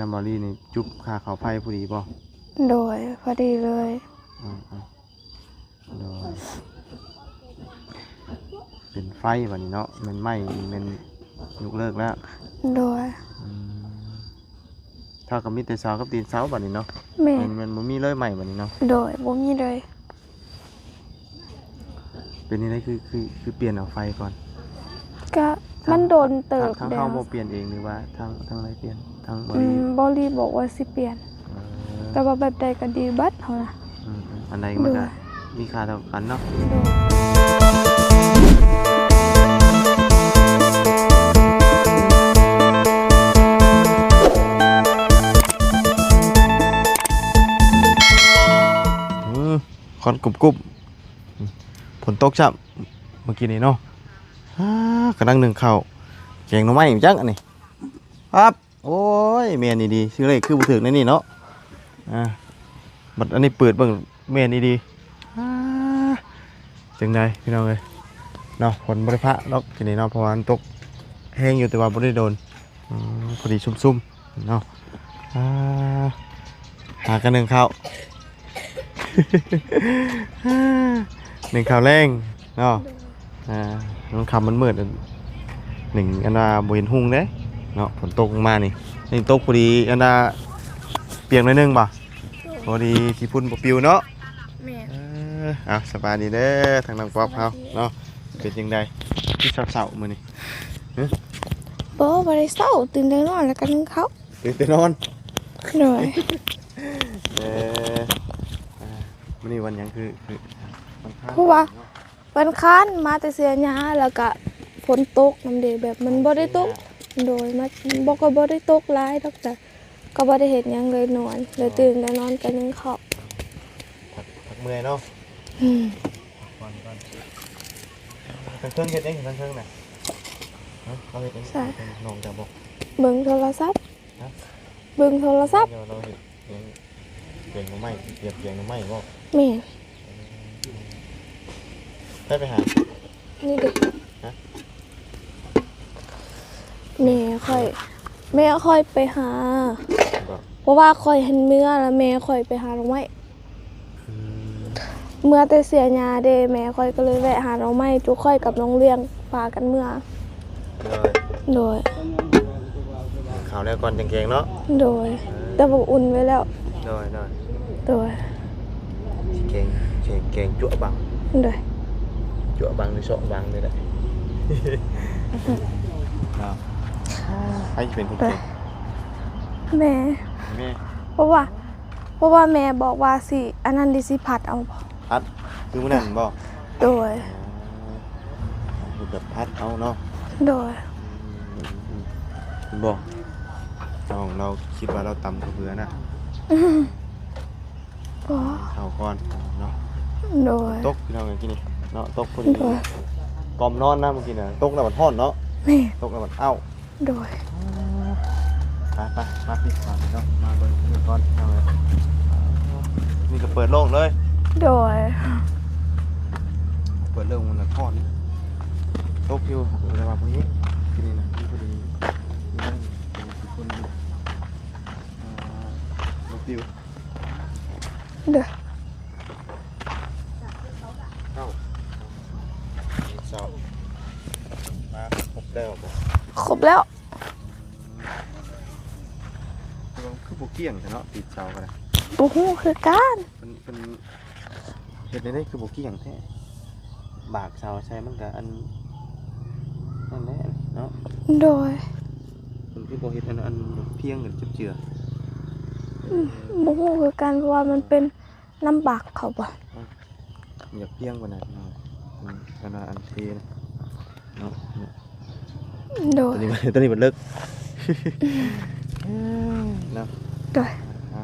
ນ້ຳເບົາລີນີ້ຈຸບຄາເຂົ້າໄຟພໍດີບໍ່? ໂດຍ ພໍດີເລີຍ. ອືມໆ ໂດຍ ເປັນໄຟບັດນີ້ເນາະ ແມ່ນໄມ້ນີ້ແມ່ນຍົກເລີກແລ້ວ. ໂດຍ ອືມ ເທົ່າກັບມີແຕ່ເສົາກັບຕີນເສົາບັດນີ້ເນາະ. ແມ່ນ ແມ່ນ ແມ່ນບໍ່ມີເລີຍໄມ້ບັດນີ້ເນາະ. ໂດຍ ບໍ່ມີເລີຍ. ເປັນຈັ່ງໃດ ຄື ຄື ຄືປ່ຽນເອົາໄຟກ່ອນ? ກະມັນໂດນເຕີບແລ້ວ. ທາງ ທາງເຮົາບໍ່ປ່ຽນເອງ ຫຼືວ່າທາງ ທາງໃດປ່ຽນ? ທາງເບົາລີ ອືມ ເບົາລີບອກວ່າຊິປ່ຽນ. ເອີ ແຕ່ວ່າແບບໃດກໍດີເບິດເຮົານະ. ອືມໆ ອັນໃດມັນກະ ໂດຍ ມີຄ່າເທົ່າກັນເນາະ. ໂດຍ ອືມ ຄວັນກຸບໆ ອືມ ຝົນຕົກຊ້ຳ ເມື່ອກີ້ນີ້ເນາະ. ອາ ກຳລັງໜຶ້ງເຂົ້າ ແກງໜໍ່ໄມ້ຈັກອັນນີ້. ປັບ ໂອ້ຍ ແມ່ນອີ່ຫຼີ ຊື່ເລກຄືບໍ່ຖືກໃນນີ້ເນາະ. ອາ ບັດອັນນີ້ເປີດເບິ່ງ ແມ່ນອີ່ຫຼີ. ອາ ຈັ່ງໃດພີ່ນ້ອງເອີຍເນາະ ຝົນບໍ່ໄດ້ພະດອກທີນີ້ເນາະ ເພາະວ່າມັນຕົກແຮງຢູ່ ແຕ່ວ່າບໍ່ໄດ້ໂດນ. ອືມ ພໍດີຊຸ່ມໆ ເນາະ. ອາ ຫາກັນໜຶ້ງເຂົ້າ ໜຶ້ງເຂົ້າແລງເນາະ. ໂດຍ ອາ ມັນຄ່ຳມັນມືດ ໜຶ້ງອັນວ່າບໍ່ເຫັນຮຸ່ງເດ້ເນາະ. ຝົນຕົກລົງມານີ້ ນີ້ຕົກພໍດີອັນວ່າປຽກໜ້ອຍໜຶ່ງບໍ່? ໂດຍ ພໍດີຂີ້ຝຸ່ນບໍ່ປິວເນາະ. ແມ່ນ ເອີ ເອົາ ສະບາຍດີເດີ ທາງນ້ອງປອບເຮົາເນາະ. ເປັນຈັ່ງໃດ ຄືເສົ້າໆ ມື້ນີ້? ຮະ ບໍ່ ບໍ່ໄດ້ເສົ້າ ຕື່ນແຕ່ນອນແລ້ວກໍໜຶ້ງເຂົ້າ. ຕື່ນແຕ່ນອນ. ໂດຍ ເອີ ອາ ມື້ນີ້ວັນຫຍັງ? ຄື ຄື ວັນຄານ ເພາະວ່າ ເນາະ ວັນຄານ ມາແຕ່ເຊຍາ ແລ້ວກະຝົນຕົກນຳເດ ແບບມັນບໍ່ໄດ້ຕົກ. ໂດຍ ມາ ບໍ່ ກໍບໍ່ໄດ້ຕົກຫຼາຍດອກ ແຕ່ກໍບໍ່ໄດ້ເຮັດຫຍັງເລີຍ ນອນ ແລ້ວຕື່ນແຕ່ນອນກໍໜຶ້ງເຂົ້າ. ພັກ ພັກເມື່ອຍເນາະ. ອືມ ພັກຜ່ອນກ່ອນ. ທາງເທິງເຮັດຫຍັງ? ທາງເທິງນະ ຮະ ເຮົາເຮັດຫຍັງ? ນ້ອງເຈົ້າບໍ່? ເບິ່ງໂທລະສັບ. ຮະ ເບິ່ງໂທລະສັບ. ເຮົາເຮັດຫຍັງ? ແກງໜໍ່ໄມ້ ຕຽມແກງໜໍ່ໄມ້ບໍ່? ແມ່ນ. ໃຜໄປຫາ? ນີ້ເດ້. ຮະ ແມ່ຂ້ອຍ ແມ່ຂ້ອຍໄປຫາ. ບໍ່ ເພາະວ່າຂ້ອຍຫັ້ນເມືອ ແລ້ວແມ່ຂ້ອຍໄປຫາໜໍ່ໄມ້. ອືມ ເມືອແຕ່ເຊຍາເດ້ ແມ່ຂ້ອຍກໍເລີຍແວະຫາໜໍ່ໄມ້ ຈຸຂ້ອຍກັບນ້ອງລ້ຽງພາກັນເມືອ. ໂດຍ ໂດຍ ເຂົ້າແລ້ວກ່ອນຈັ່ງແກງເນາະ. ໂດຍ ເອີ ແຕ່ວ່າອຸ່ນໄວ້ແລ້ວ. ໂດຍ ໂດຍ ໂດຍ ຊິແກງ ແກງ ແກງຈົວບັງ. ໂດຍ ຈົວບັງ ຫຼື ເຊາະບັງນີ້ແຫຼະ. ເນາະ ໃຜຊິເປັນຄົນແກງ? ແມ່ ແມ່ ເພາະວ່າ ເພາະວ່າແມ່ບອກວ່າຊິ ອັນນັ້ນເດ ຊິຜັດເອົາ. ຜັດ ຄືມື້ນັ້ນບໍ່? ໂດຍ ອໍ ແບບຜັດເອົາເນາະ. ໂດຍ ອືມ ເຫັນບໍ່ ນ້ອງລາວຄິດວ່າລາວຕຳເຂົ້າເບືອນະ. ອືມ ບໍ່ ເຂົ້າກ່ອນເນາະ. ໂດຍ ຕົກພີ່ນ້ອງເອີຍ ມື້ກີ້ນີ້ເນາະ ຕົກພໍດີ. ໂດຍ ກ່ອມນອນນະ ມື້ກີ້ນະ ຕົກແລ້ວບັດຮ້ອນເນາະ. ແມ່ນ ຕົກແລ້ວບັດອ້າວ. ໂດຍ ໄປ ໄປ ມາພີ່ ມາເນາະ ມາເບິ່ງນີ້ກ່ອນເນາະ. ນີ້ກໍເປີດໂລ່ງເລີຍ. ໂດຍ ເປີດໂລ່ງ ມັນກໍຮ້ອນ ຕົກຢູ່ ແຕ່ວ່າບໍ່ແຮງ ທີ່ນີ້ນະ ທີ່ພໍດີ ທີ່ນັ້ນ ທີ່ຄົນຢູ່ ອ່າ ບໍ່ປິວ. ເດີ ເອົ້າ ເສົາ ມາຄົບແລ້ວບໍ່? ຄົບແລ້ວ. ແຕ່ວ່າຄືບໍ່ກ້ຽງແທ້ເນາະ ຕີນເສົາກໍໄດ້ ບໍ່ຮູ້ຄືກັນ. ເພິ່ນ ເພິ່ນເຮັດແນວໃດຄືບໍ່ກ້ຽງແທ້? ບາກເສົາໃສ່ມັນກໍອັນນັ້ນແຫຼະເນາະ. ໂດຍ ເພິ່ນຄືບໍ່ເຮັດອັນ ອັນພຽງກັນເຈື່ອ? ອືມ ບໍ່ຮູ້ຄືກັນ ເພາະວ່າມັນເປັນ ນຳບັກເຂົາບໍ່? ອືມ ຢາກພຽງປານນັ້ນເນາະ. ອືມ ອັນວ່າອັນເທນະເນາະ. ໂດຍ ຕົວນີ້ ຕົວນີ້ມັນເລິກເນາະ. ໂດຍ ອ່າ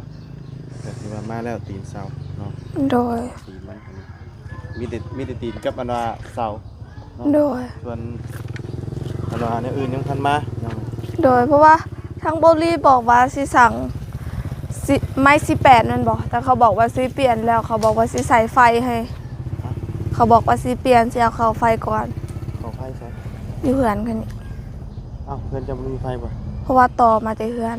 ກໍຖືວ່າມາແລ້ວຕີນເສົາເນາະ. ໂດຍ ຕີນມັນ ມີແຕ່ ມີແຕ່ຕີນກັບອັນວ່າເສົາ. ເນາະ ໂດຍ ສ່ວນອັນວ່າແນວອື່ນຍັງບໍ່ທັນມາເນາະ. ໂດຍ ເພາະວ່າທາງໂບລີບອກວ່າຊິສັ່ງ ຊິ ໄມ້ຊິແປນແມ່ນບໍ່? ແຕ່ເຂົາບອກວ່າຊິປ່ຽນແລ້ວ ເຂົາບອກວ່າຊິໃສ່ໄຟໃຫ້. ຮະ? ເຂົາບອກວ່າຊິປ່ຽນ ຊິເອົາເຂົ້າໄຟກ່ອນ. ເຂົ້າໄຟໃສ? ຢູ່ເຮືອນຄັນນີ້. ອ້າວ ເຮືອນເຈົ້າບໍ່ມີໄຟບໍ່? ເພາະວ່າຕໍ່ມາແຕ່ເຮືອນ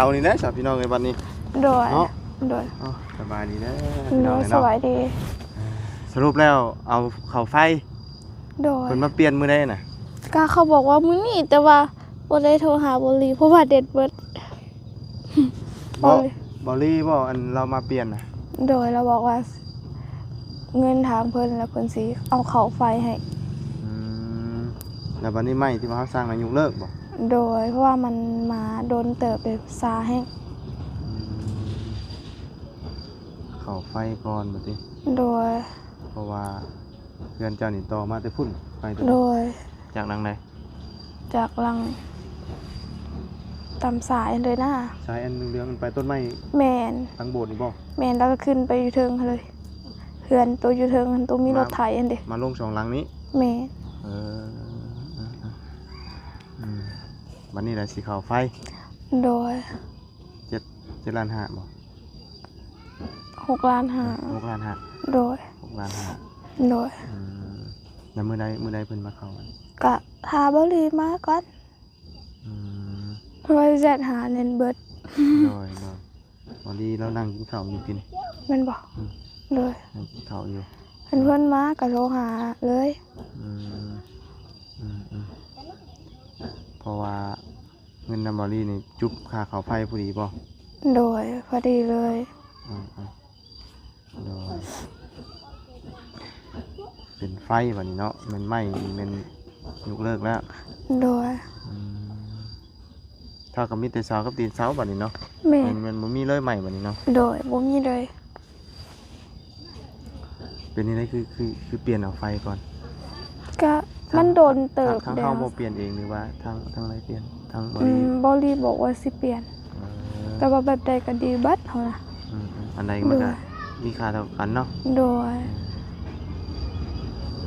າວນີ້ແຫຼະຊະພີ່ນ້ອງເອີຍ ບັດນີ້ ໂດຍ ເນາະ ໂດຍ ເອົ້າ ສະບາຍດີເດີ ໂດຍ ພີ່ນ້ອງເອີຍ ສະບາຍດີ ເນາະ ສະຫຼຸບແລ້ວເອົາເຂົ້າໄຟ ໂດຍ ເພິ່ນມາປ່ຽນມື້ໃດນະ? ກະເຂົາບອກວ່າມື້ນີ້ ແຕ່ວ່າບໍ່ໄດ້ໂທຫາເບົາລີ ເພາະວ່າແບັດເບິດ ເບົາ ເບົາລີບໍ່ ອັນລາວມາປ່ຽນນະ? ໂດຍ ລາວບອກວ່າເງິນທາງເພິ່ນ ແລ້ວເພິ່ນຊິເອົາເຂົ້າໄຟໃຫ້ ອືມ ແລ້ວບັດນີ້ໄມ້ທີ່ວ່າເຮົາສັ່ງນະຍົກເລີກບໍ່? ໂດຍ ເພາະວ່າມັນມາດົນເຕີບ ໄດ້ຊາແຮງ ອືມ ເຂົ້າໄຟກ່ອນບັດນີ້ ໂດຍ ເພາະວ່າ ເຮືອນເຈົ້ານີ້ຕໍ່ມາແຕ່ພຸ້ນ ໄປແຕ່ ໂດຍ ຈາກຫຼັງໃດ? ຈາກຫຼັງຕາມສາຍເລີຍນະ ສາຍອັນເຫຼືອງໆ ໄປຕົ້ນໄມ້ ແມ່ນ ຫຼັງໂບດນີ້ບໍ່? ແມ່ນ ແລ້ວກໍຂຶ້ນໄປຢູ່ເທິງຫັ້ນເລີຍ ເຮືອນໂຕຢູ່ເທິງຫັ້ນ ໂຕມີ ມາ ລົດໄຖຫັ້ນເດ ມາລົງສອງຫຼັງນີ້ ແມ່ນ ເອີ ເອີ ເອີ ອືມ ບັດນີ້ລະຊິເຂົ້າໄຟ ໂດຍ ເຈັດ ເຈັດລ້ານຫ້າບໍ່? ຫົກລ້ານຫ້າ ຫົກລ້ານຫ້າ ໂດຍ ຫົກລ້ານຫ້າ ໂດຍ ອືມ ແລ້ວມື້ໃດ ມື້ໃດເພິ່ນມາເຂົ້າ? ກະຖ້າເບົາລີມາກ່ອນ ອືມ ເພາະວ່າແຊັດຫາແໜ້ນເບິດ ໂດຍ ໂດຍ ເບົາລີລາວນັ່ງກິນເຂົ້າຢູ່ກິນ ແມ່ນບໍ່? ອືມ ໂດຍ ນັ່ງກິນເຂົ້າຢູ່ ຄັນເພິ່ນມາກະໂທຫາເລີຍ ອືມ ອືມ ອືມ ເພາະວ່າ ເງິນນຳເບົາລີນີ້ຈຸບຄ່າເຂົ້າໄຟພໍດີບໍ່? ໂດຍ ພໍດີເລີຍ ອືມ ອືມ ໂດຍ ເປັນໄຟບັດນີ້ເນາະ ແມ່ນໄມ້ນີ້ແມ່ນຍົກເລີກແລ້ວ ໂດຍ ອືມ ເທົ່າກັບມີແຕ່ເສົາກັບຕີນເສົາບັດນີ້ເນາະ ແມ່ນ ແມ່ນ ແມ່ນບໍ່ມີເລີຍໄມ້ບັດນີ້ເນາະ ໂດຍ ບໍ່ມີເລີຍ. ເປັນຈັ່ງໃດ ຄື ຄື ຄືປ່ຽນເອົາໄຟກ່ອນ? ກະມັນດົນເຕີບແລ້ວ ທາງ ທາງເຮົາບໍ່ປ່ຽນເອງ ຫຼືວ່າທາງ ທາງໃດປ່ຽນ? ທາງເບົາລີ ອືມ ເບົາລີບອກວ່າຊິປ່ຽນ ເອີ ແຕ່ວ່າແບບໃດກໍດີເບິດຫັ້ນນະ ອືມ ອືມ ອັນໃດມັນກໍ ໂດຍ ມີຄ່າເທົ່າກັນເນາະ ໂດຍ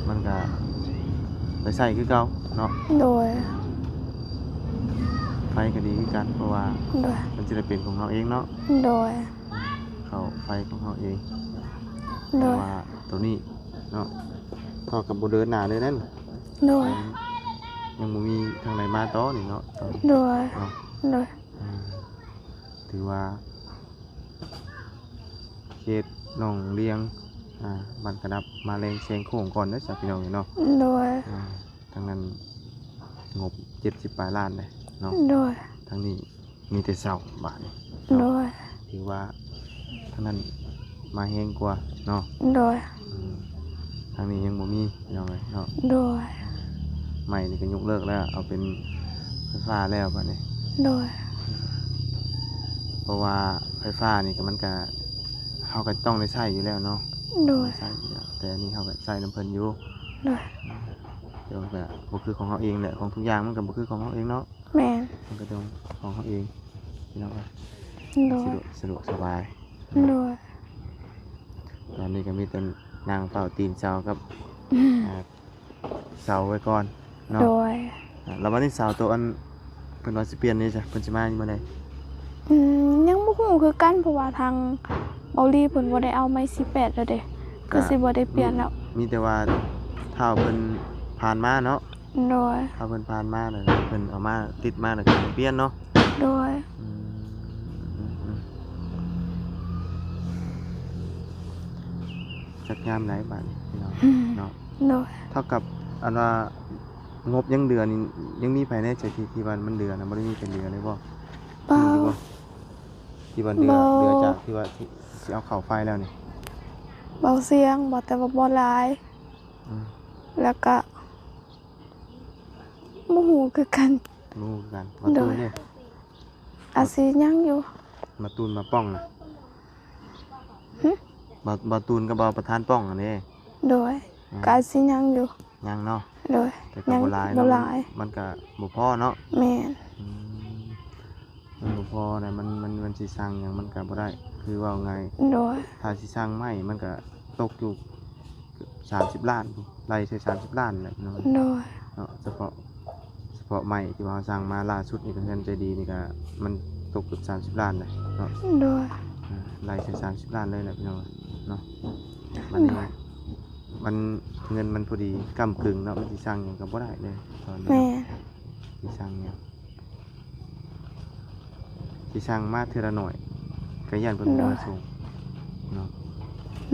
ມັນກໍໄປໃຊ້ຄືເກົ່າເນາະ ໂດຍ ໄຟກໍດີຄືກັນ ເພາະວ່າ ໂດຍ ມັນຊິໄດ້ເປັນຂອງເຮົາເອງເນາະ ໂດຍ ເຂົ້າໄຟຂອງເຮົາເອງ ໂດຍ ແຕ່ວ່າໂຕນີ້ເນາະ ເທົ່າກັບບໍ່ເດີນໜ້າເລີຍນັ້ນ ໂດຍ ຍັງ ຍັງບໍ່ມີທາງໃດມາຕໍ່ນີ້ເນາະ ໂດຍ ເນາະ ໂດຍ ອືມ ຖືວ່າເຂດໜອງລຽງ ອ່າ ບ້ານກະດັບ ມາແລງແຊງໂຄ້ງກ່ອນເດີຊະ ພີ່ນ້ອງເອີຍເນາະ ໂດຍ ອ່າ ທາງນັ້ນງົບເຈັດສິບປາຍລ້ານເດ້ເນາະ ໂດຍ ທາງນີ້ ມີແຕ່ເຊົ້າບາດນີ້ເນາະ ໂດຍ ຖືວ່າທາງນັ້ນມາແຮງກວ່າເນາະ ໂດຍ ອືມ ທາງນີ້ຍັງບໍ່ມີພີ່ນ້ອງເອີຍເນາະ ໂດຍ ໄມ້ນີ້ກໍຍົກເລີກແລ້ວ ເອົາເປັນໄຟຟ້າແລ້ວບາດນີ້ ໂດຍ ເພາະວ່າໄຟຟ້ານີ້ກໍມັນກໍ ເຮົາກໍຕ້ອງໄດ້ໃຊ້ຢູ່ແລ້ວເນາະ ໂດຍ ໃຊ້ຢູ່ແລ້ວ ແຕ່ອັນນີ້ເຮົາກໍໃຊ້ນຳເພິ່ນຢູ່ ໂດຍ ແຕ່ວ່າກໍບໍ່ຄືຂອງເຮົາເອງແຫຼະ ຂອງທຸກຢ່າງມັນກໍບໍ່ຄືຂອງເຮົາເອງເນາະ ແມ່ນ ມັນກໍຕ້ອງຂອງເຮົາເອງ ພີ່ນ້ອງເອີຍ ໂດຍ ສະດວກ ສະດວກສະບາຍ ໂດຍ ຕອນນີ້ກໍມີແຕ່ນັ່ງເຝົ້າຕີນເສົາກັບ ອືມ ອ່າ ເສົາໄວ້ກ່ອນເນາະ ໂດຍ ອ່າ ແລ້ວບັດນີ້ເສົາໂຕອັນເພິ່ນວ່າຊິປ່ຽນນີ້ຊະ ເພິ່ນຊິມາມື້ໃດ? ອືມ ຍັງບໍ່ຮູ້ຄືກັນ ເພາະວ່າທາງເບົາລີເພິ່ນບໍ່ໄດ້ເອົາໄມ້ສີ່ແປດແລ້ວເດ້ ກໍ ກໍຊິບໍ່ໄດ້ປ່ຽນແລ້ວ ມີແຕ່ວ່າຖ້າເພິ່ນຜ່ານມາເນາະ ໂດຍ ຖ້າເພິ່ນຜ່ານມາແລ້ວ ເພິ່ນເອົາມາຕິດມາແລ້ວກໍປ່ຽນເນາະ ໂດຍ ອືມ ອືມ ອືມ ຈັກຍາມໃດບາດນີ້ພີ່ນ້ອງ ອືມ ເນາະ ໂດຍ ເທົ່າກັບອັນວ່າງົບຍັງເຫຼືອນີ້ ຍັງມີໃຜແດ່ທີ່ ທີ່ວ່າມັນເຫຼືອນະ ບໍ່ໄດ້ມີໃຜເຫຼືອເລີຍບໍ່? ບໍ່ ມີຢູ່ບໍ່? ທີ່ວ່າເຫຼືອ ບໍ່ ເຫຼືອຈາກທີ່ວ່າຊິ ຊິເອົາເຂົ້າໄຟແລ້ວນີ້ ເບົາສຽງ ບໍ່ ແຕ່ວ່າບໍ່ຫຼາຍ ອືມ ແລ້ວກະ ບໍ່ຮູ້ຄືກັນ ບໍ່ຮູ້ຄືກັນ ໂດຍ ມາຕູນເດ້ ອາດຊິຍັງຢູ່ ມາຕູນ ມາປ່ອງນະ ຫຶ? ບ່າວ ບ່າວຕູນກັບບ່າວປະທານປ້ອງຫັ້ນເດ້. ໂດຍ ອືມ ກໍອາດຊິຍັງຢູ່. ຍັງເນາະ. ໂດຍ ແຕ່ກໍບໍ່ຫຼາຍເນາະ. ຍັງບໍ່ຫຼາຍ. ມັນ ມັນກໍບໍ່ພໍເນາະ. ແມ່ນ. ອືມ ມັນບໍ່ພໍນະ ມັນ ມັນ ມັນຊິສ້າງຫຍັງມັນກໍບໍ່ໄດ້ ຄືເວົ້າງ່າຍ. ໂດຍ ຖ້າຊິສ້າງໃໝ່ມັນກໍຕົກຢູ່ເກືອບສາມສິບລ້ານ ໄລ່ໃສ່ສາມສິບລ້ານແຫຼະເນາະ. ໂດຍ ເນາະ ສະເພາະ ສະເພາະໄມ້ທີ່ວ່າເຮົາສັ່ງມາລ່າສຸດນີ້ ກໍເຮືອນໃຈດີນີ້ກໍມັນຕົກເກືອບສາມສິບລ້ານແຫຼະເນາະ. ໂດຍ ອາ ໄລ່ໃສ່ສາມສິບລ້ານເລີຍແຫຼະພີ່ນ້ອງເນາະ. ບັດນີ້ ໂດຍ ມັນ ເງິນມັນພໍດີກ້ຳກຶ່ງເນາະ ມັນຊິສັ່ງຫຍັງກໍບໍ່ໄດ້ເລີຍຕອນນີ້. ແມ່ນ ຊິສັ່ງຫຍັງ ຊິສັ່ງມາເທື່ອລະໜ້ອຍ ກໍຢ້ານເພິ່ນບໍ່ມາສົ່ງເນາະ.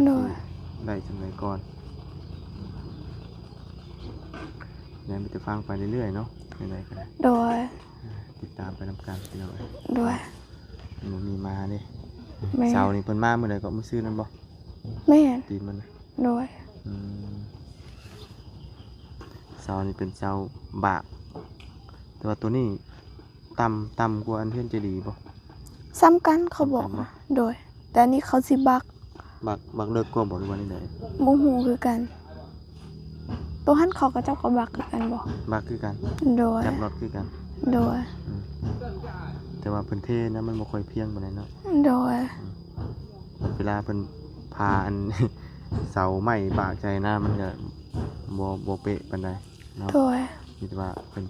ໂດຍ ໄດ້ສ່ຳໃດກ່ອນ ແມ່ນ ມີແຕ່ຟັງໄປເລື້ອຍໆເນາະ ຈັ່ງໃດກໍໄດ້. ໂດຍ ຕິດຕາມໄປນຳກັນພີ່ນ້ອງເອີຍ. ໂດຍ ມັນບໍ່ມີມາເດ້. ແມ່ນ ເສົານີ້ເພິ່ນມາມື້ໃດກໍ ມື້ຊືນນັ້ນບໍ່? ແມ່ນ ຕີນມັນນະ. ໂດຍ ອືມ ເສົານີ້ເປັນເສົາບາກ ແຕ່ວ່າໂຕນີ້ຕ່ຳ ຕ່ຳກວ່າອັນເຮືອນເຈດີບໍ່? ສ່ຳກັນເຂົາບອກ. ສ່ຳກັນບໍ່? ໂດຍ ແຕ່ອັນນີ້ເຂົາຊິບັກ ບັກ ບັກເລິກກວ່າບໍ່ ຫຼືວ່າແນວໃດ? ບໍ່ຮູ້ຄືກັນ. ໂຕຫັ້ນເຂົາ ເຂົາເຈົ້າກໍບັກຄືກັນບໍ່? ບັກຄືກັນ. ໂດຍ ຈັບນັອດຄືກັນ. ໂດຍ ອືມ ແຕ່ວ່າເພິ່ນເທນະ ມັນບໍ່ຄ່ອຍພຽງປານໃດເນາະ. ໂດຍ ອືມ ເວລາເພິ່ນພາອັນ ເສົາໄມ້ບາກໃສ່ນະ ມັນກໍບໍ່ ບໍ່ເປະປານໃດເນາະ. ໂດຍ ມີແຕ່ວ່າເພິ່ນ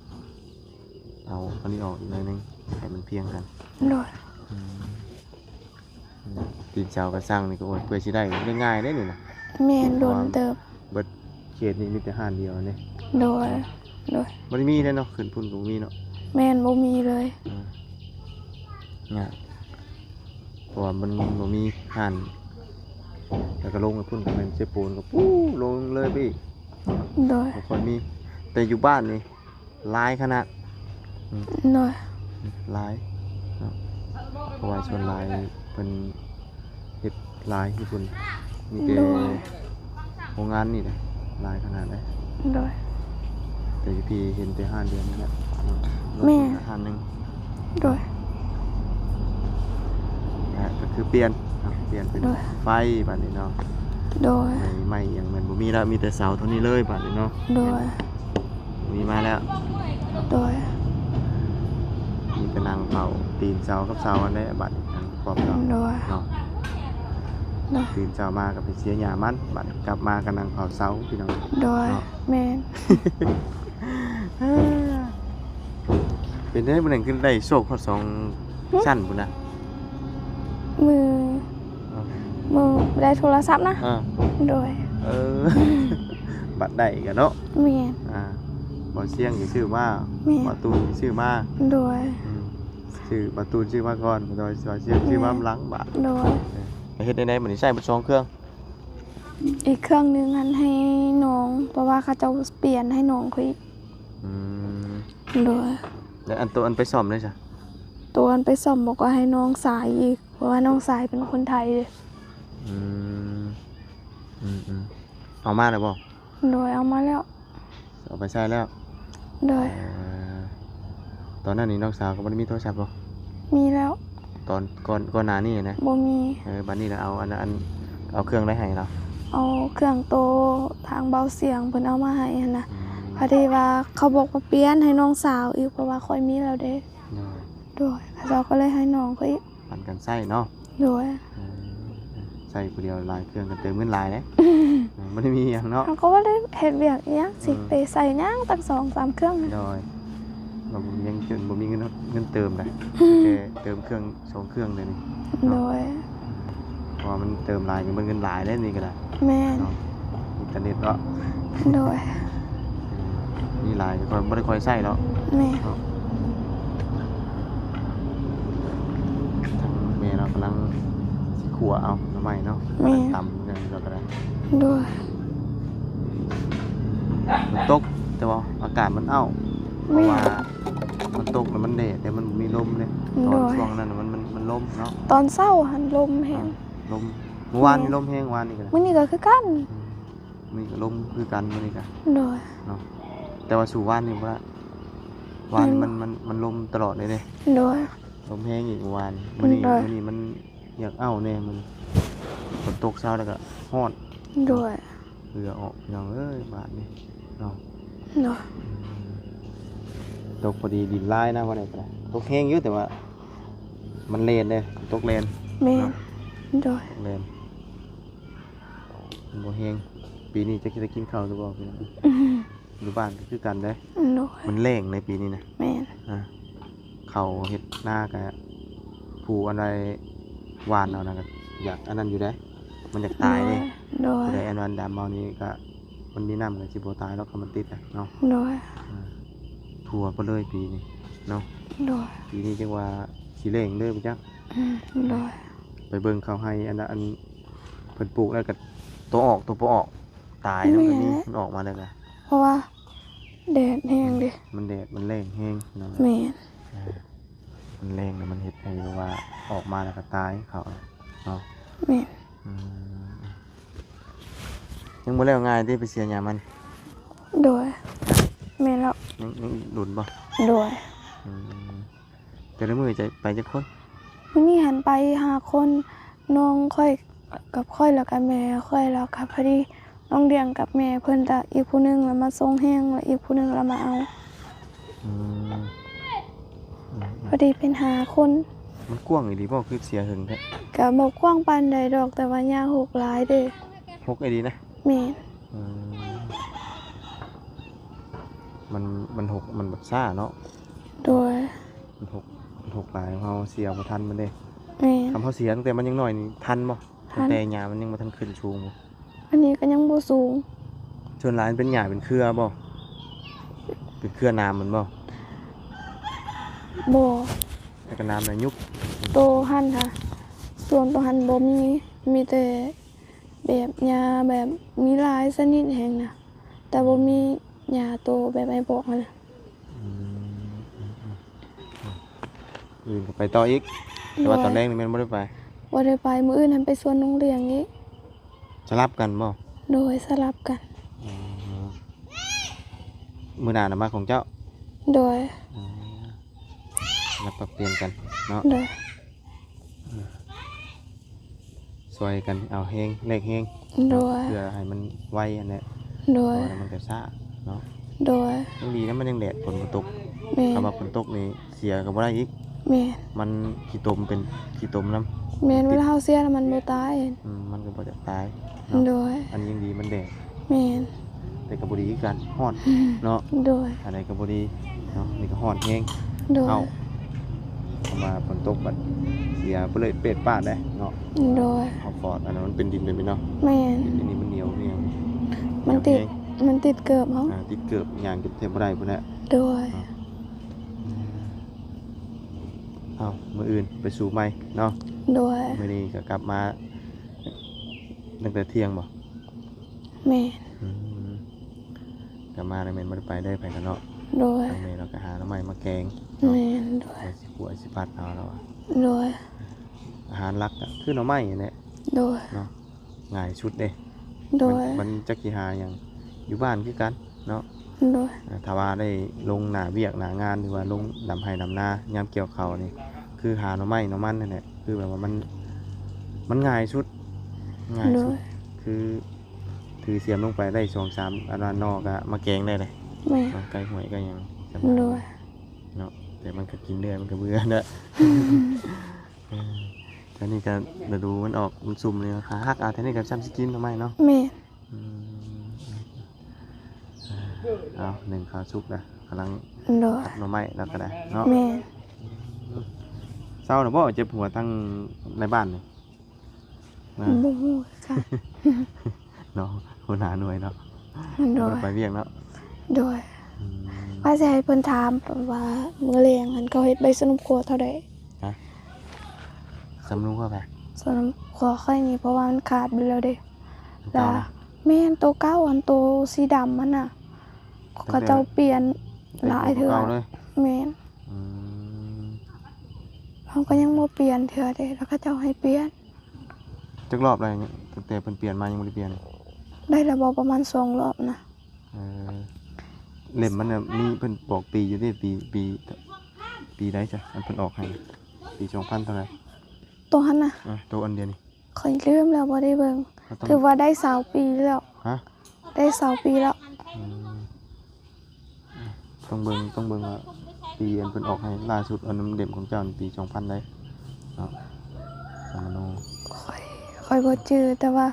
ເອົາອັນນີ້ອອກອີກໜ້ອຍໜຶ່ງ ໃຫ້ມັນພຽງກັນ. ໂດຍ ອືມ ຕີນເສົາກະສັງນີ້ກໍ ໂອ້ຍ ເພື່ອຊິໄດ້ງ່າຍໆເດ້ນີ້ນະ. ແມ່ນ ໂດນເຕີບ. ເບິດເຂດນີ້ມີແຕ່ຮ້ານດຽວນີ້. ໂດຍ ໂດຍ ບໍ່ໄດ້ມີເດ້ເນາະ ຂຶ້ນພຸ້ນກໍບໍ່ມີເນາະ. ແມ່ນ ບໍ່ມີເລີຍ. ອືມ ຍາກ ເພາະວ່າມັນບໍ່ມີຮ້ານ ແລ້ວກໍລົງໄປພຸ້ນກໍແມ່ນເຊໂປນ ກໍປູ້ລົງເລີຍໄປອີກ. ໂດຍ ບໍ່ຄ່ອຍມີ ແຕ່ຢູ່ບ້ານນີ້ ຫຼາຍຂະໜາດ. ອືມ ໂດຍ ຫຼາຍເນາະ ເພາະວ່າສ່ວນຫຼາຍເພິ່ນເຮັດຫຼາຍຢູ່ພຸ້ນ ມີແຕ່ ໂດຍ ໂຮງງານນີ້ແຫຼະ ຫຼາຍຂະໜາດໃດ. ໂດຍ ແຕ່ຢູ່ພີ້ເຫັນແຕ່ຮ້ານດຽວນີ້ແຫຼະເນາະ. ແມ່ນ ຮ້ານໜຶ່ງ. ໂດຍ ແລະກໍຄືປ່ຽນເນາະ ປ່ຽນເປັນ ໂດຍ ໄຟບາດນີ້ເນາະ. ໂດຍ ໄມ້ ໄມ້ຫຍັງແມ່ນບໍ່ມີແລ້ວ ມີແຕ່ເສົາເທົ່ານີ້ເລີຍບາດນີ້ເນາະ. ໂດຍ ມີມາແລ້ວ. ໂດຍ ມີແຕ່ນັ່ງເຝົ້າຕີນເສົາກັບເສົາຫັ້ນແຫຼະ ບາດນີ້ ອັນຄວາມເນາະ. ໂດຍ ເນາະ ໂດຍ ຕື່ນເຊົ້າມາກໍໄປເສຍຫຍ້າມັນ ບາດກັບມາກໍນັ່ງເຝົ້າເສົາ ພີ່ນ້ອງ. ໂດຍ ເນາະ ແມ່ນ. ເປັນໃດມື້ນັ້ນຄືໄດ້ໂຊກຮອດສອງ ຫຶ ຊັ້ນພຸ້ນນະ? ມື້ ເອີ ມື້ໄດ້ໂທລະສັບນະ? ເອີ ໂດຍ ເອີ ບັດໄດ້ກະເນາະ. ແມ່ນ ອ່າ ບ່າວຊຽງຊິຊື້ມາ. ແມ່ນ ບ່າວຕູນຊິຊື້ມາ. ໂດຍ ອືມ ຊື້ ບ່າວຕູນຊື້ມາກ່ອນ ບ່າວຊຽງຊື້ມາ ໂດຍ ຫຼັງບາດ. ໂດຍ ເອີ ເຮັດແນວໃດບັດນີ້ ໃຊ້ເບິດສອງເຄື່ອງ? ອີກເຄື່ອງໜຶ່ງຫັ້ນໃຫ້ນ້ອງ ເພາະວ່າເຂົາເຈົ້າປ່ຽນໃຫ້ນ້ອງຂ້ອຍອີກ. ອືມ ໂດຍ ແລ້ວອັນໂຕອັນໄປສ້ອມເດ້ຊະ? ໂຕອັນໄປສ້ອມບອກວ່າໃຫ້ນ້ອງຊາຍອີກ ເພາະວ່ານ້ອງຊາຍເປັນຄົນໄທເດ້. ອືມ ອືມໆ ເອົາມາແລ້ວບໍ່? ໂດຍ ເອົາມາແລ້ວ. ເອົາໄປໃຊ້ແລ້ວ? ໂດຍ ເອີ ຕອນນັ້ນນີ້ນ້ອງສາວກໍບໍ່ໄດ້ມີໂທລະສັບບໍ່? ມີແລ້ວ ຕອນກ່ອນ ກ່ອນໜ້ານີ້ນະ? ບໍ່ມີ. ເອີ ບັດນີ້ລະເອົາອັນ ອັນ ເອົາເຄື່ອງໃດໃຫ້ລາວ? ເອົາເຄື່ອງໂຕທາງເບົາສຽງເພິ່ນເອົາມາໃຫ້ຫັ້ນນະ. ອືມ ພໍດີວ່າເຂົາບອກວ່າປ່ຽນໃຫ້ນ້ອງສາວອີກ ເພາະວ່າຂ້ອຍມີແລ້ວເດ້. ໂດຍ ໂດຍ ເຂົາເຈົ້າກໍເລີຍໃຫ້ນ້ອງຂ້ອຍອີກ. ປັນກັນໃຊ້ເນາະ. ໂດຍ ເອີ ໃຊ້ຜູ້ດຽວຫຼາຍເຄື່ອງກໍເຕີມເງິນຫຼາຍເດ້. ເອີ ບໍ່ໄດ້ມີຫຍັງເນາະ ເຮົາກໍບໍ່ໄດ້ເຮັດວຽກອີຫຍັງ ເອີ ຊິໄປໃຊ້ຫຍັງຕັ້ງສອງສາມເຄື່ອງ. ໂດຍ ວ່າບໍ່ມີຫຍັງ ບໍ່ມີເງິນ ເງິນເຕີມໃດ ແຕ່ເຕີມເຄື່ອງສອງເຄື່ອງເດນີ້. ໂດຍ ເນາະ ເພາະວ່າມັນເຕີມຫຼາຍກໍເບິດເງິນຫຼາຍເດ້ນີ້ກໍໄດ້. ແມ່ນ ເນາະ ອິນເຕີເນັດເນາະ. ໂດຍ ມີຫຼາຍກໍບໍ່ໄດ້ຄ່ອຍໃຊ້ເນາະ. ແມ່ນ ເນາະ ທາງແມ່ເນາະກຳລັງຊິຂົ້ວເອົາໜໍ່ໄມ້ເນາະ. ແມ່ນ ຕຳຫຍັງກໍໄດ້. ໂດຍ ມັນຕົກ ແຕ່ວ່າອາກາດມັນອ້າວ. ແມ່ນ ເພາະວ່າມັນຕົກແລ້ວມັນແດດ ແຕ່ມັນບໍ່ມີລົມເດ້. ໂດຍ ຕອນຊ່ວງນັ້ນມັນ ມັນ ມັນລົມເນາະ ຕອນເຊົ້າຫັ້ນລົມແຮງ. ອ່າ ລົມ ມື້ວານນີ້ລົມແຮງ ວານນີ້ກໍໄດ້ ມື້ນີ້ກໍຄືກັນ. ອືມ ມື້ນີ້ກໍລົມຄືກັນ ມື້ນີ້ກໍ. ໂດຍ ເນາະ ແຕ່ວ່າສູ້ວານນີ້ບໍ່ໄດ້ ວານນີ້ມັນ ມັນ ມັນລົມຕະຫຼອດເລີຍເດ້. ໂດຍ ລົມແຮງອີກມື້ວານ. ມື້ນີ້ ໂດຍ ມື້ນີ້ມັນຢາກອ້າວແດ່ມື້ນີ້. ຝົນຕົກເຊົາແລ້ວກໍຮ້ອນ ໂດຍ ເຫື່ອອອກ ພີ່ນ້ອງເອີຍ ບາດນີ້ເນາະ ໂດຍ ອືມ ຕົກພໍດີ ດິນລາຍນະ ວ່າໄດ້ກໍໄດ້ ຕົກແຮງຢູ່ ແຕ່ວ່າມັນແລ່ນເດ້ ຕົກແລ່ນ ແມ່ນ ເນາະ ໂດຍ ຕົກແລ່ນ ມັນບໍ່ແຮງ ປີນີ້ຈັກຊິໄດ້ກິນເຂົ້າຫຼືບໍ່ ພີ່ນ້ອງ ອືມ ຢູ່ບ້ານກໍຄືກັນເດ້ ໂດຍ ມັນແລ້ງໃນປີນີ້ນະ ແມ່ນ ອ່າ ເຂົ້າເຮັດນາກະ ຜູ້ອັນໃດຫວ່ານເອົານະ ກະຢາກອັນນັ້ນຢູ່ເດ້ ມັນຢາກຕາຍເດ້ ໂດຍ ຜູ້ໃດອັນວ່າດຳເອົານີ້ກະ ມັນມີນ້ຳກະຊິບໍ່ຕາຍດອກ ຄັນມັນຕິດນະເນາະ ໂດຍ ອ່າ ທົ່ວໄປເລີຍປີນີ້ເນາະ ໂດຍ ປີນີ້ຈັ່ງວ່າຊິແລ້ງເດີບໍ່ຈັກ ອືມ ໂດຍ ໄປເບິ່ງເຂົ້າໄຮ່ອັນ ອັນເພິ່ນປູກແລ້ວກະ ໂຕອອກໂຕບໍ່ອອກ ຕາຍນຳ ແມ່ນ ກໍມີ ມັນອອກມາແລ້ວກະ ເພາະວ່າແດດແຮງເດ້ ມັນແດດ ມັນແລ້ງແຮງ ພີ່ນ້ອງ ແມ່ນ ອ່າ ມັນແລ້ງແລ້ວມັນເຮັດໃຫ້ແບບວ່າອອກມາແລ້ວກໍຕາຍເຂົາເນາະ ແມ່ນ ອືມ ຍັງບໍ່ແລ້ວງ່າຍຕິ ໄປເສຍຫຍ້າມັນ ໂດຍ ແມ່ນແລ້ວ ຍັງ ຍັງອີກດົນບໍ່ ໂດຍ ອືມ ແຕ່ລະມື້ຈະໄປຈັກຄົນ ມື້ນີ້ຫັ້ນໄປຫ້າຄົນ ນ້ອງຂ້ອຍກັບຂ້ອຍ ແລ້ວກໍແມ່ຂ້ອຍ ແລ້ວກໍພໍດີນ້ອງດຽງກັບແມ່ເພິ່ນ ແລ້ວອີກຜູ້ໜຶ່ງລະມາສົ່ງແຮງ ແລ້ວອີກຜູ້ໜຶ່ງລະມາເອົາ ອືມ ອືມ ພໍດີເປັນຫ້າຄົນ ມັນກວ້າງອີ່ຫຼີບໍ່ ຄືເສຍເຫິງແທ້ ກະບໍ່ກວ້າງປານໃດດອກ ແຕ່ວ່າຫຍ້າຮົກຫຼາຍເດ້ ຮົກອີ່ຫຼີນະ ແມ່ນ ອືມ ມັນ ມັນຮົກ ມັນແບບຊ້າເນາະ ໂດຍ ມັນຮົກ ມັນຮົກຫຼາຍ ເຮົາເສຍບໍ່ທັນມັນເດ້ ແມ່ນ ຄັນເຮົາເສຍຕັ້ງແຕ່ມັນຍັງນ້ອຍນີ້ທັນບໍ່ ທັນ ຕັ້ງແຕ່ຫຍ້າມັນຍັງບໍ່ທັນຂຶ້ນສູງບໍ່ ອັນນີ້ກໍຍັງບໍ່ສູງ ສ່ວນຫຼາຍມັນເປັນຫຍ້າເປັນເຄືອບໍ່ ເປັນເຄືອໜາມມັນບໍ່ ບໍ່ ແລ້ວກໍໜາມນະຍຸບ ໂຕຫັ້ນຫະ ສ່ວນໂຕຫັ້ນບໍ່ມີ ມີແຕ່ ແບບຫຍ້າແບບມີຫຼາຍຊະນິດແຮງນະ ແຕ່ບໍ່ມີຫຍ້າໂຕແບບອ້າຍບອກຫັ້ນນະ ອືມ ອືມ ອືມ ອືມ ອື່ນກໍໄປຕໍ່ອີກ ແຕ່ວ່າ ໂດຍ ຕອນແລງນີ້ແມ່ນບໍ່ໄດ້ໄປ ບໍ່ໄດ້ໄປ ມື້ອື່ນຫັ້ນໄປສວນນ້ອງດຽງອີກ ສະຫຼັບກັນບໍ່ ໂດຍ ສະຫຼັບກັນ ອໍ ມື້ໜ້ານະມາຂອງເຈົ້າ ໂດຍ ອໍ ສະຫຼັບປັບປ່ຽນກັນເນາະ ໂດຍ ອືມ ຊ່ວຍກັນເອົາແຮງ ແລກແຮງ ໂດຍ ເພື່ອໃຫ້ມັນໄວຫັ້ນແຫຼະ ໂດຍ ເພາະວ່າມັນກໍຊ້າເນາະ ໂດຍ ຍັງດີນະ ມັນຍັງແດດ ຝົນບໍ່ຕົກ ແມ່ນ ຄັນວ່າຝົນຕົກນີ້ເສຍກໍບໍ່ໄດ້ອີກ ແມ່ນ ມັນຂີ້ຕົມ ເປັນຂີ້ຕົມນຳ ແມ່ນ ເວລາເຮົາເສຍແລ້ວມັນບໍ່ຕາຍ ອືມ ມັນກໍບໍ່ຢາກຕາຍເນາະ ໂດຍ ອັນນີ້ຍັງດີມັນແດດ ແມ່ນ ແຕ່ກໍບໍ່ດີຄືກັນ ຮ້ອນເນາະ ໂດຍ ອັນໃດກໍບໍ່ດີເນາະ ນີ້ກໍຮ້ອນແຮງ ໂດຍ ເອົ້າ ຄັນວ່າຝົນຕົກບັດເສຍໄປເລີຍເປດປາດເດ້ເນາະ ໂດຍ ເຮົາຟອດ ອັນນັ້ນມັນເປັນດິນເປັນເນາະ ແມ່ນ ດິນອັນນີ້ມັນໜຽວແຮງ ມັນຕິດ ມັນຕິດເກີບເຮົາ ອ່າ ຕິດເກີບ ຍ່າງຈົນແທບບໍ່ໄດ້ພຸ້ນແຫຼະ ໂດຍ ເນາະ ເອົ້າ ມື້ອື່ນໄປສູ່ໃໝ່ເນາະ ໂດຍ ມື້ນີ້ກໍກັບມາຕັ້ງແຕ່ທ່ຽງບໍ່? ແມ່ນ ອືມ ກັບມາແລ້ວແມ່ນບໍ່ໄດ້ໄປເລີຍ ໃຜກັນເນາະ ໂດຍ ທາງແມ່ລາວກໍຫາໜໍ່ໄມ້ມາແກງເນາະ ແມ່ນ ໂດຍ ວ່າຊິຂົ້ວຊິຜັດເອົາລາວວ່າ ໂດຍ ອາຫານຫຼັກກໍຄືໜໍ່ໄມ້ນີ້ແຫຼະ ໂດຍ ເນາະ ງ່າຍສຸດເດ້ ໂດຍ ມັນ ມັນຈັກຊິຫາຫຍັງ ຢູ່ບ້ານຄືກັນເນາະ ໂດຍ ອ່າ ຖ້າວ່າໄດ້ລົງໜ້າວຽກໜ້າງານ ຫຼືວ່າລົງດຳໄຮ່ດຳນາ ຍາມກ່ຽວເຂົ້ານີ້ ຄືຫາໜໍ່ໄມ້ໜໍ່ມັນຫັ້ນແຫຼະ ຄືແບບວ່າມັນ ມັນງ່າຍສຸດ ງ່າຍສຸດ ໂດຍ ຄື ຖືສຽມລົງໄປໄດ້ສອງສາມອັນນັ້ນໜໍ່ກໍມາແກງໄດ້ເດ້ ແມ່ນ ເນາະ ໄກ່ຫ້ວຍໄກ່ຫຍັງສະບາຍ ໂດຍ ເນາະ ແຕ່ມັນກໍກິນເລື້ອຍ ມັນກໍເບື່ອເນາະ ເອີ ແຖວນີ້ກໍລະດູມັນອອກ ມັນຊຸ່ມນີ້ ຫາຮັກເອົາ ແຖວນີ້ກໍຊ່ຳຊິກິນໜໍ່ໄມ້ເນາະ ແມ່ນ ອືມ ເອົາ ໜຶ້ງເຂົ້າສຸກລະ ກຳລັງ ໂດຍ ຮັກໜໍ່ໄມ້ແລ້ວກໍໄດ້ເນາະ ແມ່ນ ເຊົາແລ້ວບໍ່ ເຈັບຫົວທາງໃນບ້ານນີ້? ອ່າ ບໍ່ຮູ້ຄືກັນເນາະ ຫົວໜ້າໜ່ວຍເນາະ ໂດຍ ບໍ່ໄດ້ໄປວຽກເນາະ ໂດຍ ອືມ ວ່າຊິໃຫ້ເພິ່ນຖາມວ່າມື້ແລງຫັ້ນເຂົາເຮັດໃບສຳນວນຄົວເທົ່າໃດ? ຮະ? ສຳນວນຄົວໃຜ? ສຳນວນຄົວຂ້ອຍນີ້ ເພາະວ່າມັນຂາດໄປແລ້ວເດ້ ແມ່ນໂຕເກົ່າຫັ້ນ ໂຕສີດຳຫັ້ນນະ ເຂົາເຈົ້າປ່ຽນຫຼາຍເທື່ອ ແມ່ນ ອືມ ເຮົາກໍຍັງບໍ່ປ່ຽນເທື່ອເດ້ ແລ້ວເຂົາເຈົ້າໃຫ້ປ່ຽນ ຈັກລອບແລ້ວ ຕັ້ງແຕ່ເພິ່ນປ່ຽນມາຍັງບໍ່ໄດ້ປ່ຽນ? ໄດ້ແລ້ວບໍ່ ປະມານສອງລອບນະ ເອີ ເຫຼັ້ມມັນນະ ມີເພິ່ນບອກປີຢູ່ເດ້ ປີ ປີ ປີໃດຊະ ອັນເພິ່ນອອກໃຫ້ ປີສອງພັນເທົ່າໃດ? ໂຕຫັ້ນນະ ເອີ ໂຕອັນດຽວນີ້ ຂ້ອຍລືມແລ້ວ ບໍ່ໄດ້ເບິ່ງ. ກໍຕ້ອງ ຖືວ່າໄດ້ຊາວປີແລ້ວ. ຮະ? ໄດ້ຊາວປີແລ້ວ. ອືມ ຕ້ອງເບິ່ງ ຕ້ອງເບິ່ງວ່າປີອັນເພິ່ນອອກໃຫ້ລ່າສຸດ ອັນນຳເຫຼັ້ມຂອງເຈົ້ານີ້ປີສອງພັນໃດເນາະ ສຳມະໂນ. ຂ້ອຍ ຂ້ອຍບໍ່ຈື່ ແຕ່ວ່າ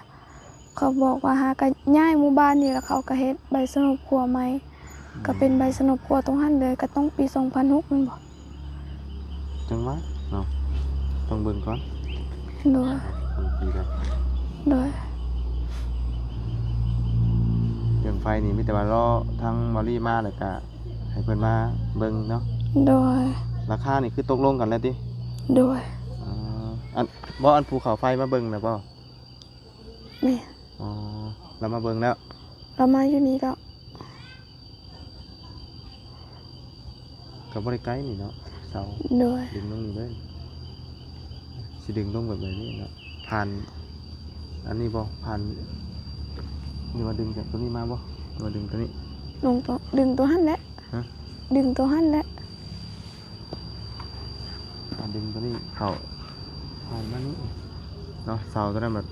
ເຂົາບອກວ່າຫາກະຍ້າຍໝູ່ບ້ານນີ້ ແລ້ວເຂົາກະເຮັດໃບສະໜົບຄົວໃໝ່ ອືມ ກະເປັນໃບສະໜົບຄົວຕົງຫັ້ນເລີຍ ກະຕ້ອງປີສອງພັນຫົກແມ່ນບໍ່? ຈັ່ງວ່າເນາະ ຕ້ອງເບິ່ງກ່ອນ. ໂດຍ ເບິ່ງປີໃດ. ໂດຍ ເລື່ອງໄຟນີ້ມີແຕ່ວ່າລໍທາງເບົາລີມາ ແລ້ວກະໃຫ້ເພິ່ນມາເບິ່ງເນາະ. ໂດຍ ລາຄານີ້ຄືຕົກລົງກັນແລ້ວຕິ? ໂດຍ ອໍ ອັນ ບໍ່ ອັນຜູ້ເຂົ້າໄຟມາເບິ່ງນະບໍ່? ແມ່ນ. ອໍ ລາວມາເບິ່ງແລ້ວ? ລາວມາຢູ່ນີ້ແລ້ວ. ກໍບໍ່ໄດ້ໄກນີ້ເນາະ ເສົາ. ໂດຍ ດຶງລົງນີ້ເລີຍ. ຊິດຶງລົງແບບໃດນີ້ເນາະ? ຜ່ານອັນນີ້ບໍ່? ຜ່ານ ຫຼືວ່າດຶງຈາກຕົວນີ້ມາບໍ່? ຫຼືວ່າດຶງຕົວນີ້? ລົງຕົວ ດຶງຕົວຫັ້ນແຫຼະ. ຮະ? ດຶງຕົວຫັ້ນແຫຼະ. ອ່າ ດຶງຕົວນີ້ເຂົ້າ ຜ່ານມານີ້ເນາະ ເສົາຕົວນັ້ນບັດ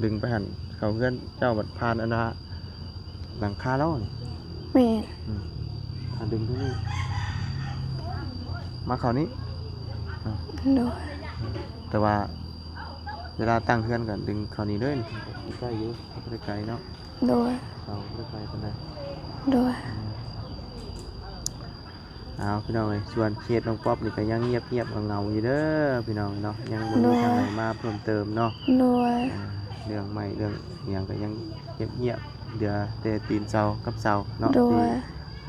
ດຶງໄປຫັ້ນ ເຂົ້າເຮືອນເຈົ້າບັດຜ່ານອັນນ່າຫຼັງຄາລາວນີ້. ແມ່ນ. ອືມ ອ່າ ດຶງຕົວນີ້ມາເຂົ້ານີ້ເນາະ. ໂດຍ ແຕ່ວ່າເວລາຕັ້ງເຮືອນກໍດຶງເຂົ້ານີ້ເລີຍ. ໃກ້ຢູ່ ບໍ່ໄດ້ໄກເນາະ. ໂດຍ ເສົາບໍ່ໄດ້ໄກປານໃດ. ໂດຍ ອືມ. ເອົາ ພີ່ນ້ອງເອີຍ ສ່ວນເຂດນ້ອງປັອບນີ້ກໍຍັງງຽບໆເຫງົາໆຢູ່ເດີພີ່ນ້ອງເນາະ ຍັງບໍ່ມີ ໂດຍ ທາງໃດມາເພີ່ມເຕີມເນາະ. ໂດຍ ອ່າ ເລື່ອງໄມ້ເລື່ອງຫຍັງກໍຍັງງຽບໆ ເຫຼືອແຕ່ຕີນເສົາກັບເສົາເນາະ. ໂດຍ ທີ່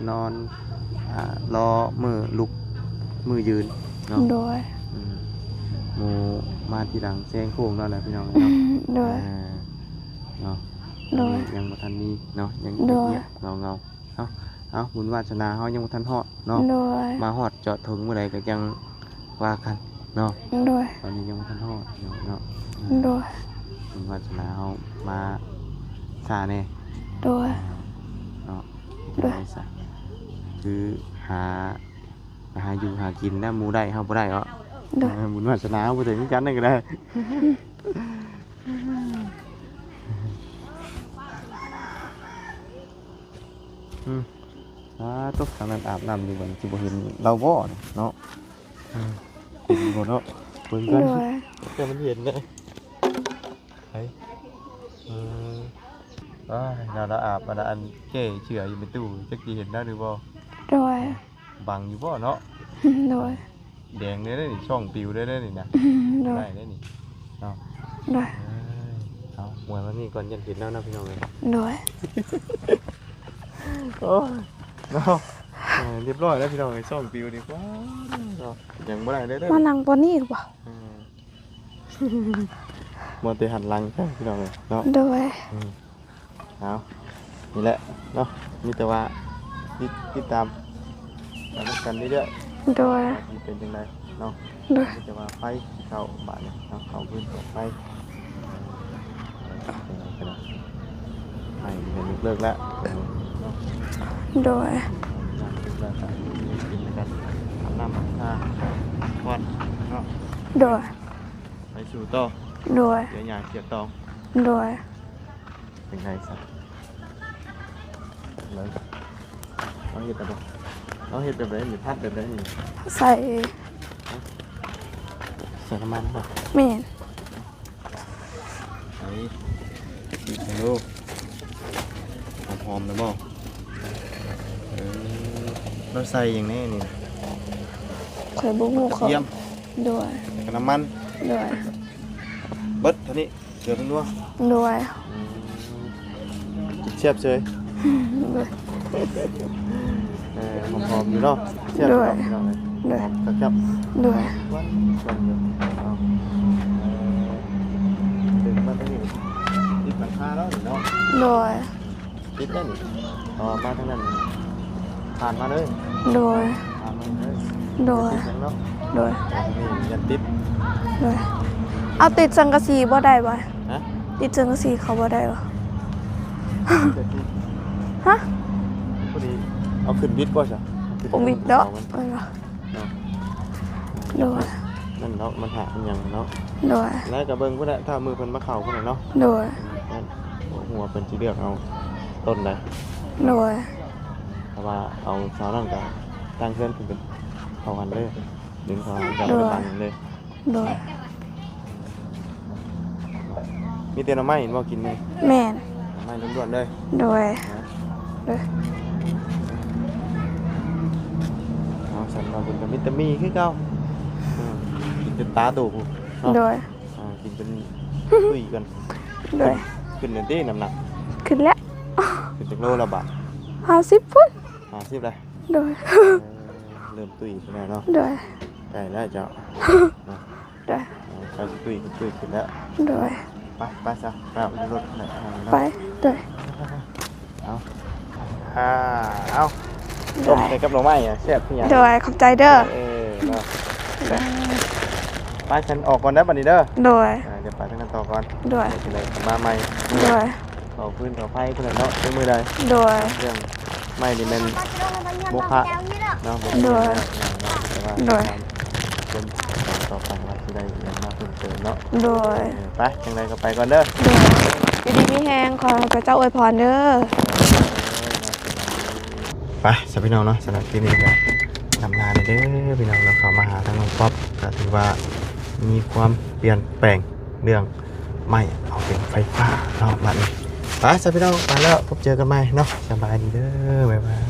ນອນ ອ່າ ລໍມື້ລຸກມື້ຢືນເນາະ. ໂດຍ ອືມ ໝູ່ມາທີຫຼັງແຊງໂຄ້ງເນາະ ແຫຼະພີ່ນ້ອງເນາະ. ໂດຍ ອ່າ ເນາະ. ໂດຍ ຍັງບໍ່ທັນມີເນາະ ຍັງ ໂດຍ ງຽບໆເຫງົາໆ. ເອົາ ເອົາ ບຸນວາສະໜາເຮົາຍັງບໍ່ທັນຮອດເນາະ. ໂດຍ ມາຮອດຈອດເຖິງມື້ໃດກໍຈັ່ງວ່າກັນເນາະ. ໂດຍ ຕອນນີ້ຍັງບໍ່ທັນຮອດເນາະ. ໂດຍ ບຸນວາສະໜາເຮົາມາຊ້າແດ່. ໂດຍ ເນາະ. ໂດຍ ຈັ່ງໃດຊະ ຄືຫາ ຫາຢູ່ຫາກິນນຳໝູ່ໄດ້ ເຮົາບໍ່ໄດ້ເນາະ. ໂດຍ ເອີ ບຸນວາສະໜາເຮົາບໍ່ເຖິງຄືກັນນັ້ນກໍໄດ້. ອືມ ອ່າ ຕົກທາງນັ້ນອາບນ້ຳຢູ່ ບັດນີ້ຊິບໍ່ເຫັນລາວບໍ່ເນາະ. ອືມ ເຫັນຢູ່ບໍ່ເນາະ ເບິ່ງກ່ອນ. ໂດຍ ແຕ່ມັນເຫັນເດ້. ໃຜ? ເອີ ອ້າຍ ລາວ ລາວອາບ ອັນ ອັນແກ້ເສື້ອຢູ່ໃນຕູ້ ຈັກຊິເຫັນລາວຫຼືບໍ່? ໂດຍ ບັງຢູ່ບໍ່ເນາະ? ໂດຍ ແດງເດ້ນີ້ ຊ່ອງປິວເດ້ນີ້ນະ. ໂດຍ ໄດ້ເດ້ນີ້ເນາະ. ໂດຍ ເອີ ເອົາ ມວຍມານີ້ກ່ອນ ຢ້ານເຫັນແລ້ວນະພີ່ນ້ອງເອີຍ. ໂດຍ ໂອ້ຍ ເນາະ ເອີ ຮຽບຮ້ອຍແລ້ວພີ່ນ້ອງເອີຍ ຊ່ອງປິວນີ້ ວ້າວ ເນາະ ຍັງບໍ່ໄດ້ເດ້ ມານັ່ງບ່ອນນີ້ບໍ່? ເອີ ມັວແຕ່ຫັນຫຼັງກັນພີ່ນ້ອງເອີຍເນາະ. ໂດຍ ອືມ ເອົາ ນີ້ແຫຼະເນາະ ມີແຕ່ວ່າຕິດ ຕິດຕາມ ຕາມກັນເລື້ອຍໆ. ໂດຍ ວ່າຊິເປັນຈັ່ງໃດເນາະ. ໂດຍ ມີແຕ່ວ່າໄຟຊິເຂົ້າບາດນີ້ເນາະ ເຂົ້າພື້ນເປີດໄຟ ໄຟມັນຍົກເລີກແລ້ວເນາະ. ໂດຍ ຍາມເລີກແລ້ວກໍກິນແລ້ວກໍອາບນ້ຳອາບທ່າ ພັກຜ່ອນເນາະ. ໂດຍ ໄປສູ້ຕໍ່. ໂດຍ ດຽວຍ່າງເສຍຕອງ. ໂດຍ ເປັນໄງຊະ ເບິ່ງ ເຮົາເຮັດແບບໃດ ເຮົາເຮັດແບບໃດນີ້ ຜັດແບບໃດນີ້? ໃສ່ ໃສ່ນ້ຳມັນບໍ່? ແມ່ນ. ໄປ ບີບໃສ່ໂລດ ຫອມໆ ແລ້ວບໍ່? ເອີ ລາວໃສ່ຫຍັງແດ່ນີ້? ຂ້ອຍບໍ່ຮູ້ ກະທຽມ. ໂດຍ ແລ້ວກໍນ້ຳມັນ. ໂດຍ ເບິດເທົ່ານີ້ ເກືອແປ້ງນົວ. ໂດຍ ອືມ ແຊບເສີຍ. ໂດຍ ເອີ ຫອມໆ ຢູ່ເນາະ ແຊບ. ໂດຍ ພີ່ນ້ອງເອີຍ ໂດຍ ຫອມຄັກໆ. ໂດຍ ຫວານໆ ຢູ່ເນາະ. ເອີ ເອີ ມາທາງນີ້ ຕິດຫຼັງຄາແລ້ວນີ້ເນາະ. ໂດຍ ຕິດແລ້ວນີ້ ເພາະວ່າມາທາງນັ້ນ ຜ່ານມາເລີຍ. ໂດຍ ຜ່ານມາເລີຍ. ໂດຍ ບໍ່ຕິດຫຍັງເນາະ. ໂດຍ ນີ້ຍັງຕິດ. ໂດຍ ເອົາຕິດສັງກະສີບໍ່ໄດ້ບໍ່? ຮະ? ຕິດສັງກະສີເຂົາບໍ່ໄດ້ບໍ່? ຮະ? ພໍດີເອົາຂຶ້ນບິດບໍ່ຊະ? ບໍ່ບິດດອກ ເອີ ເນາະ. ໂດຍ ນັ້ນເນາະ ມັນຫາກມັນຫຍັງເນາະ. ໂດຍ ແລ້ວກໍເບິ່ງພຸ້ນແຫຼະ ຖ້າມື້ເພິ່ນມາເຂົ້າພຸ້ນແຫຼະເນາະ. ໂດຍ ຫັ້ນ ຫົວເພິ່ນຊິເລືອກເອົາຕົ້ນໃດ. ໂດຍ ຖ້າວ່າເອົາເສົານັ້ນກໍຕັ້ງເຮືອນຂຶ້ນໄປເຂົ້າຫັ້ນເລີຍ ດຶງເຂົ້າຫັ້ນກໍໄດ້ບັງເລີຍ. ໂດຍ ມີແຕ່ໜໍ່ໄມ້ເຫັນບໍ່ກິນມື້ນີ້? ແມ່ນ ໜໍ່ໄມ້ລ້ວນໆເລີຍ. ໂດຍ ໂດຍ ເອົາ ຊັ້ນວ່າເພິ່ນກໍມີແຕ່ໝີ່ຄືເກົ່າ. ເອີ ກິນຈົນຕາໂຕພຸ້ນເນາະ. ໂດຍ ອ່າ ກິນຈົນຕຸ້ຍກ່ອນ. ໂດຍ ຂຶ້ນແລ້ວຕິນ້ຳໜັກ? ຂຶ້ນແລ້ວ. ຂຶ້ນຈັກໂລແລ້ວບາດ? ຫ້າສິບພຸ້ນ. ຫ້າສິບແລ້ວ. ໂດຍ ເອີ ເລີ່ມຕຸ້ຍຂຶ້ນແລ້ວເນາະ. ໂດຍ ໃກ້ແລ້ວເຈົ້າເນາະ. ໂດຍ ເອີ ໃກ້ຕຸ້ຍ ຕຸ້ຍຂຶ້ນແລ້ວ. ໂດຍ ໄປ ໄປຊະ ໄປເອົາລົດແຫຼະເນາະ. ໄປ ໂດຍ ເອົາ ອ່າ ເອົາ ໂດຍ ຕົ້ມໃສ່ກັບໜໍ່ໄມ້ອະ ແຊບຄືຫຍັງ. ໂດຍ ຂອບໃຈເດີ. ເອີ ເນາະ ໄປ ຊັ້ນອອກກ່ອນເດີບັດນີ້ເດີ. ໂດຍ ອ່າ ດຽວໄປທາງນັ້ນຕໍ່ກ່ອນ. ໂດຍ ຊິໄດ້ມາໃໝ່. ໂດຍ ເຂົ້າຟືນເຂົ້າໄຟພຸ້ນແຫຼະເນາະ ຈັກມື້ໃດ. ໂດຍ ເລື່ອງໄມ້ນີ້ແມ່ນໂມຄະເນາະ. ໂດຍ ແຕ່ວ່າ ໂດຍ ເບິ່ງຕໍ່ໄປວ່າຊິໄດ້ຫຍັງມາເພີ່ມເຕີມເນາະ. ໂດຍ ເອີ ໄປ ຈັ່ງໃດກໍໄປກ່ອນເດີ. ໂດຍ ຢູ່ດີມີແຮງ ຂໍໃຫ້ພະເຈົ້າອວຍພອນເດີ. ໄປຊະພີ່ນ້ອງເນາະ ສຳລັບຄລິບນີ້ກໍດຳນາເດີພີ່ນ້ອງເນາະ. ເຂົ້າມາຫາທາງນ້ອງປັອບ ກໍຖືວ່າມີຄວາມປ່ຽນແປງເລື່ອງໄມ້ເອົາເປັນໄຟຟ້າເນາະບັດນີ້. ໄປຊະພີ່ນ້ອງ ໄປແລ້ວ ພົບເຈີກັນໃໝ່ເນາະ. ສະບາຍດີເດີ ບາຍບາຍ.